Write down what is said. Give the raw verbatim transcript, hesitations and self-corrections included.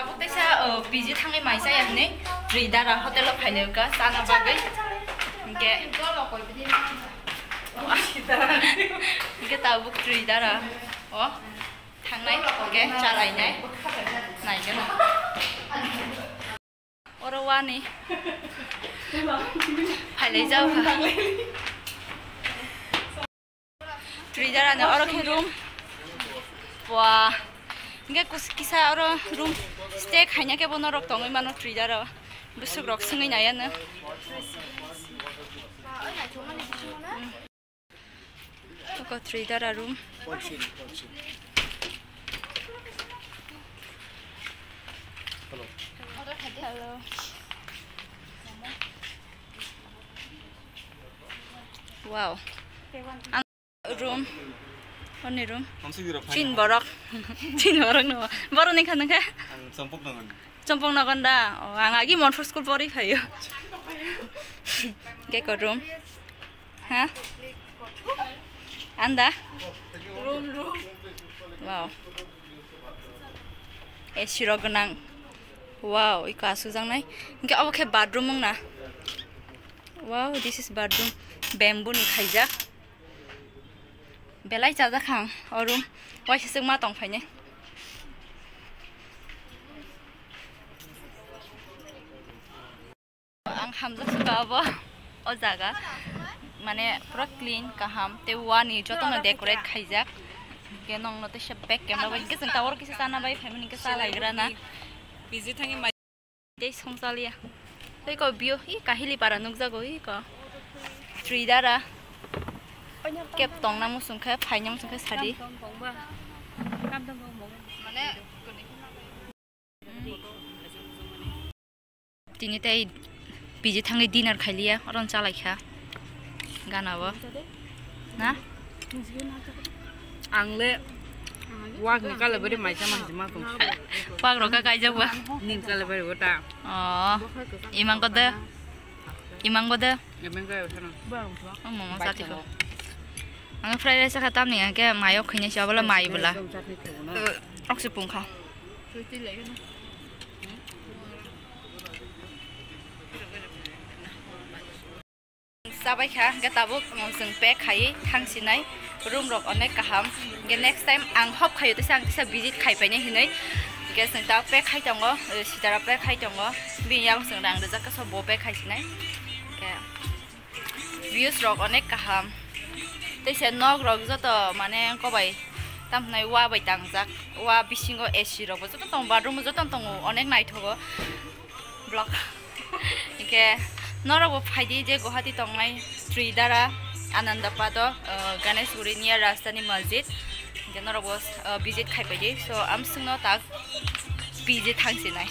Abo teisa, o, P G thangwi mai chaya hinwi Tridara hotel o phailai wngkha chana bagwi. Hinkhe, hinkhe tabuk Tridara o thangnai, hinkhe chalainai. Naikhe na. Oro wani phailai jao kha. Tridara ni oro khe room. Wah. Hinkhe kus-, kisa oro room stay khaina khe bo norok tongwi mano Tridara o. Bwswk rok swngwi nai ano. Oko Tridara room. Hello. Wow. Ang room. Oni room. Chin borok. Chin borok no. Borok ni kha nang kha? Ang Chompok Nagon. Chompok Nagon da. O, ang agi Montfort school pori phaio. Keko room. Ha? Anda? Room, room. Wow. A C rok gwnang. Wow, iko asukjaknai. Hinkhe obo khe bathroom wngna. Wow, this is bathroom. Bamboo ni khaijak. Belai chajak ang o room. Waisa swk ma tong phainai. Ang hamjak suka abo o jaga, mane pura clean kaham, tei wani jotono decorate khaijak. Hinkhe nongno teisa back camera bai, hinkhe chwng tower kisa chana bai phaimani hinkhe chalaigra na. Busy thangwi mai. Tei songchalia. Tei ko view, i Kahili para nukjago, i ko Tridara. Kep tongna muchung khe, phaina muchung khe sadi. Mane, Tini tei P G thangwi dinner khailiya, oro chalaikha. Gana bo. Na? Ang le wak ni kala bari mai sama hijima tong. Wak rok ka kaijak ba? Nin kala bari wata. Oh. Imang ko de. Imang ko de. Imang ko de. Oh, mama sati ko. Ang fried rice kha tamni ang ke mayo khini si abala mai bula. Oksi pungkha. Chabai kha, hingke tabuk, um, chwng pack khaiwi thangsinai. Room rok onek kaham. Hingke next time ang hop khaio, teisa ang teisa visit khai painai hinwi. Hingke chwng tabuk pack khai tongo, eh, sitara pack khai tongo. Bini yago chwng rang rijak khe so bo pack khai sinai. Hingke views rok onek kaham. Teisa nok rok joto mane kobai tam hinai wa bai tangjak. Wa bisingo A C rok bo joto tongo, bathroom bo joto tongo, onek naithogo. Vlog. Hingke norok bo phaidi je Guwahati tongnai Tridara Ananda Pado, uh, Ganeshguri near Rajdhani Masjid. Hingke norok bo, uh, visit khai paidi. So, amswngno tak P G thangsinai.